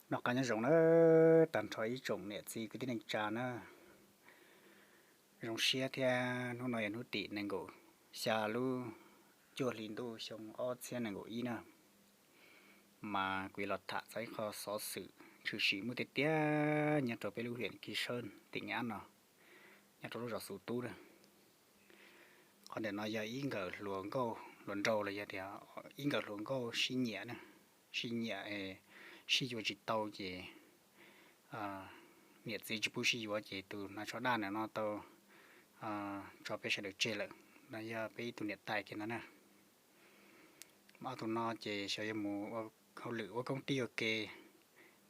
Noj qab nyob zoo na, tag nrho ib tsoom niam txiv kwv tij neej tsa na. Zoo siab thiab, hnub no yog hnub tim nees nkaum xya lub cuaj hli ntuj xyoo ob txhiab nees nkaum ib na, mas kuv yuav los tham txog ib qho xov xwm tshwm sim muaj tiag tiag nyob rau peb lub hiam Kiv Sawb tim Nyab no, nyob rau lub zos Xus Tub na. Qhov ntawm no yog ib nkawm hluas nkauj hluas nraug los yog tias ib nkawm hluas nkauj sib nyiam na, sib nyiam, sib yuav tsis tau ces niam txiv tsis pub sib yuav ces tus hnav tsho daj ntawm no tau tso peb sawv daws tseg lawm. No yog peb ib tug niam tais kiag no na. Ob tug no ces xyov yuav mus ua hauj lwm ua koob tij ua ke,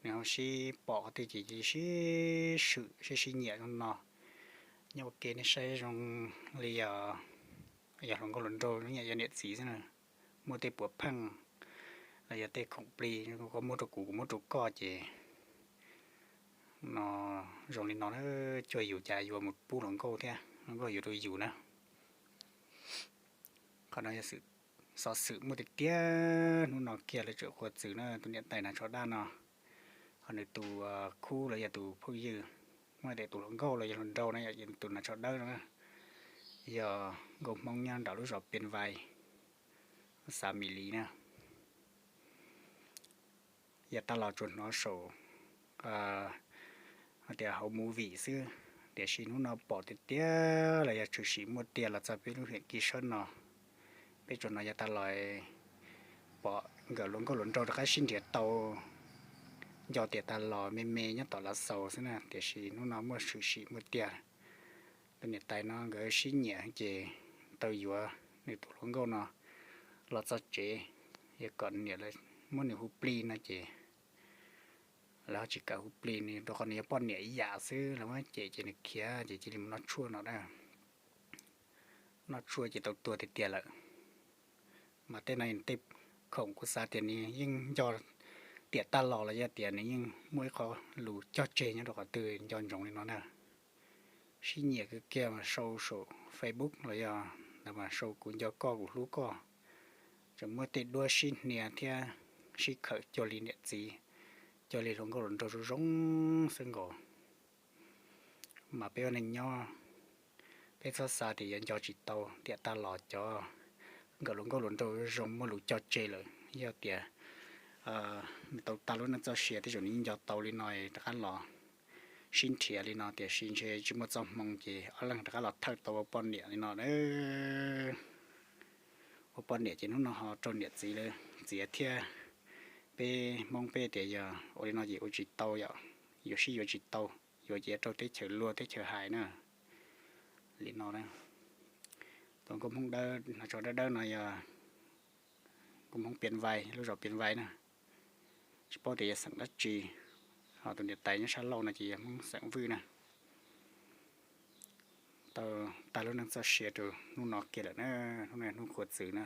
nws ho sib pom qhov twg ces cia li sib swm sib sib nyiam no. Nyob ua ke nej saib zoo li yog hluas nkauj hluas nraug nyiam yog niam txiv xwb na. Muaj tej puav pheej los yog tej khoom plig, koj muab rau kuv, kuv muab rau koj ces no zoo li no na. Cuag yus cas yuav mus pub hluas nkauj thiab hluas nkauj yuav rau yus na. Qhov no yog xov xwm muaj tiag tiag hnub no kiag lawv tseem qhuas txwv na. Tus niam tais hnav tsho daj no, ho nws tus khub los yog tus phooj ywg, muaj tias tus hluas nkauj los yog hluas nraug na, yog tus hnav tsho dawb no na, yog nkauj Hmoob nyob nram lub zos Pias Vais, xav Mis Lis na. Yav tag los tsuas hnov saum hais tias hauv movie xwb, tiam sis hnub no pom tiag tiag los yog tshwm sim muaj tiag los txog peb lub hiam Kiv Sawb no. Peb tsuas hnov yav tag los pom nkawm hluas nkauj hluas nraug rov qab sib nrhiav tau, nco tiam tag los me me nyob tom Lav Xaus xwb na, tiam sis hnub no muaj tshwm sim muaj tiag. Tus niam tais no nkawd sib nyiam ces tau yuav nws tus hluas nkauj no los txog tsev, yog kom niam muab nws hu plig no ces lawv ho tsis kam hu plig nws, rau qhov nws yog poj niam ib yam xwb, lawv muab cem ces nws khiav ces cia li mus noj tshuaj no na. Noj tshuaj ces tau tuag tiag tiag lawm. Mas tej no tej khoom kuv xav tias nws yeej nco tiam tag los los yog tias nws yeej muaj ib qho lus cog tseg nyob rau qhov twg nco ntsoov li no na. Sib nyiam kawg kiag mas sau saum Facebook los yog ntawd mas sau kuv nco koj kuv hlub koj, tseem muaj tej duab sib hnia thiab sib khawm cuag li niam txiv, cuag li hluas nkauj hluas nraug zoo zoo xwb nkaus. Mas peb ua neeg nyob, peb txhob xav tias yuav nco tsis tau tiam tag los cov nkawm hluas nkauj hluas nraug zoo muaj lus cog tseg lawm. Yog tias nws tau tag lub neej txoj sia tej zaum nws yeej nco tau li no rov qab los sib nrhiav li no, tiam sis ntshe tsis muaj txoj hmoo ces ob leeg rov qab los thawj tau ua poj niam li no. Ua poj niam ces hnub no ho raug niam txiv lawv txiav thiab. Peb Hmoob peb tias yog ua li no ces ua tsis tau yom, yuav sib yuav tsis tau, yuav ces raug teb chaws luag teb chaws hais na. Li no na, tus nkauj Hmoob dawb hnav tsho dawb dawb no yog nkauj Hmoob Pias Vais, lub zos Pias Vais na, tsis paub tias yog xeem dab tsi, ho tus niam tais nyob sab laug no ces yog Hmoob xeem Vwj na. Tau tag lub neej txoj sia rau hnub no kiag lawm na, hnub no hnub qhuas txwv na.